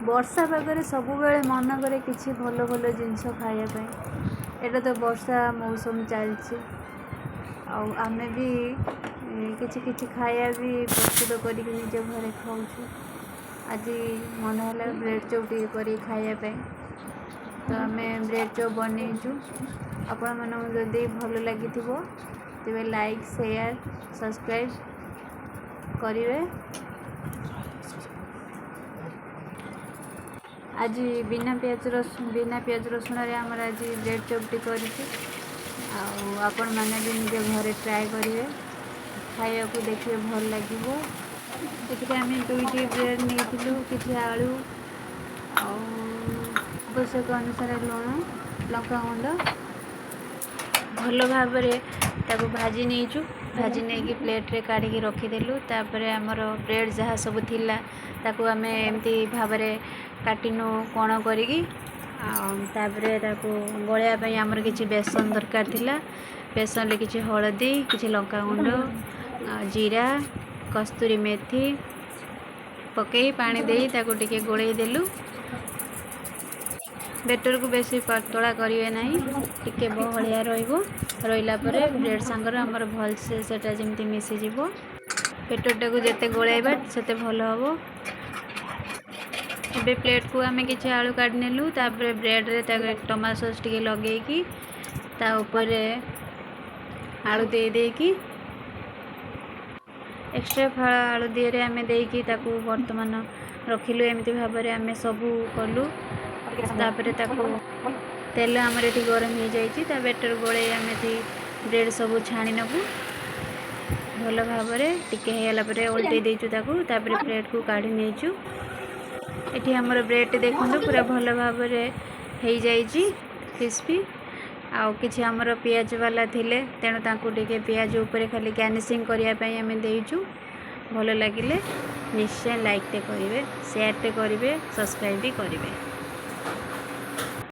ବର୍ଷା ପାଗରେ ସବୁବେଳେ ମନ କରେ କିଛି ଭଲ ଭଲ ଜିନିଷ ଖାଇବା ପାଇଁ। ଏଇଟା ତ ବର୍ଷା ମୌସମ ଚାଲିଛି, ଆଉ ଆମେ ବି କିଛି କିଛି ଖାଇବା ବି ପ୍ରସ୍ତୁତ କରିକି ନିଜ ଘରେ ଖାଉଛୁ। ଆଜି ମନ ହେଲା ବ୍ରେଡ଼୍ ଚପ୍ ଟିକେ କରିକି ଖାଇବା ପାଇଁ, ତ ଆମେ ବ୍ରେଡ଼୍ ଚପ୍ ବନେଇଛୁ। ଆପଣମାନଙ୍କୁ ଯଦି ଭଲ ଲାଗିଥିବ ତେବେ ଲାଇକ୍, ସେୟାର, ସବସ୍କ୍ରାଇବ୍ କରିବେ। ଆଜି ବିନା ପିଆଜ ରସୁଣରେ ଆମର ଆଜି ବ୍ରେଡ଼୍ ଚପ୍ଟି କରିଛୁ, ଆଉ ଆପଣମାନେ ବି ନିଜ ଘରେ ଟ୍ରାଏ କରିବେ, ଖାଇବାକୁ ଦେଖିବେ ଭଲ ଲାଗିବ। ଏଥିରେ ଆମେ 2ଟି ବ୍ରେଡ଼୍ ନେଇଥିଲୁ, କିଛି ଆଳୁ ଆଉ ଆବଶ୍ୟକ ଅନୁସାରେ ଲୁଣ, ଲଙ୍କାଗୁଣ୍ଡ। ଭଲ ଭାବରେ ତାକୁ ଭାଜି ନେଇଛୁ। ଭାଜି ନେଇକି ପ୍ଲେଟ୍ରେ କାଢ଼ିକି ରଖିଦେଲୁ। ତାପରେ ଆମର ବ୍ରେଡ଼୍ ଯାହା ସବୁ ଥିଲା ତାକୁ ଆମେ ଏମିତି ଭାବରେ କାଟିନୁ କୋଣ କରିକି, ଆଉ ତାପରେ ତାକୁ ଗୋଳେଇବା ପାଇଁ ଆମର କିଛି ବେସନ ଦରକାର ଥିଲା। ବେସନରେ କିଛି ହଳଦୀ, କିଛି ଲଙ୍କାଗୁଣ୍ଡ, ଜିରା, କସ୍ତୁରୀ ମେଥି ପକେଇ ପାଣି ଦେଇ ତାକୁ ଟିକେ ଗୋଳେଇ ଦେଲୁ। ବେଟରକୁ ବେଶୀ ପତଳା କରିବେ ନାହିଁ, ଟିକେ ବହଳିଆ ରହିବ। ରହିଲା ପରେ ବ୍ରେଡ଼୍ ସାଙ୍ଗରେ ଆମର ଭଲସେ ସେଟା ଯେମିତି ମିଶିଯିବ। ବେଟରଟାକୁ ଯେତେ ଗୋଳେଇବା ସେତେ ଭଲ ହେବ। ଏବେ ପ୍ଲେଟ୍କୁ ଆମେ କିଛି ଆଳୁ କାଢ଼ି ନେଲୁ। ତାପରେ ବ୍ରେଡ଼୍ରେ ତାକୁ ଟମାଟୋ ସସ୍ ଟିକେ ଲଗେଇକି ତା ଉପରେ ଆଳୁ ଦେଇ ଦେଇକି ଏକ୍ସଟ୍ରା ଫାଳ ଆଳୁ ଦିହରେ ଆମେ ଦେଇକି ତାକୁ ବର୍ତ୍ତମାନ ରଖିଲୁ। ଏମିତି ଭାବରେ ଆମେ ସବୁ କଲୁ। ତାପରେ ତାକୁ ତେଲ ଆମର ଏଠି ଗରମ ହେଇଯାଇଛି, ତା ବେଟର ଗୋଳେଇ ଆମେ ଏଠି ବ୍ରେଡ଼୍ ସବୁ ଛାଣି ନେବୁ ଭଲ ଭାବରେ। ଟିକେ ହେଇଗଲା ପରେ ଓଲଟେଇ ଦେଇଛୁ ତାକୁ। ତାପରେ ପ୍ଲେଟ୍କୁ କାଢ଼ି ନେଇଛୁ। ଏଠି ଆମର ବ୍ରେଡ଼୍ଟି ଦେଖନ୍ତୁ ପୁରା ଭଲ ଭାବରେ ହେଇଯାଇଛି କ୍ରିସ୍ପି। ଆଉ କିଛି ଆମର ପିଆଜ ବାଲା ଥିଲେ, ତେଣୁ ତାଙ୍କୁ ଟିକେ ପିଆଜ ଉପରେ ଖାଲି ଗାର୍ନିସିଂ କରିବା ପାଇଁ ଆମେ ଦେଇଛୁ। ଭଲ ଲାଗିଲେ ନିଶ୍ଚୟ ଲାଇକ୍ଟେ କରିବେ, ସେୟାରଟେ କରିବେ, ସବସ୍କ୍ରାଇବ୍ ବି କରିବେ।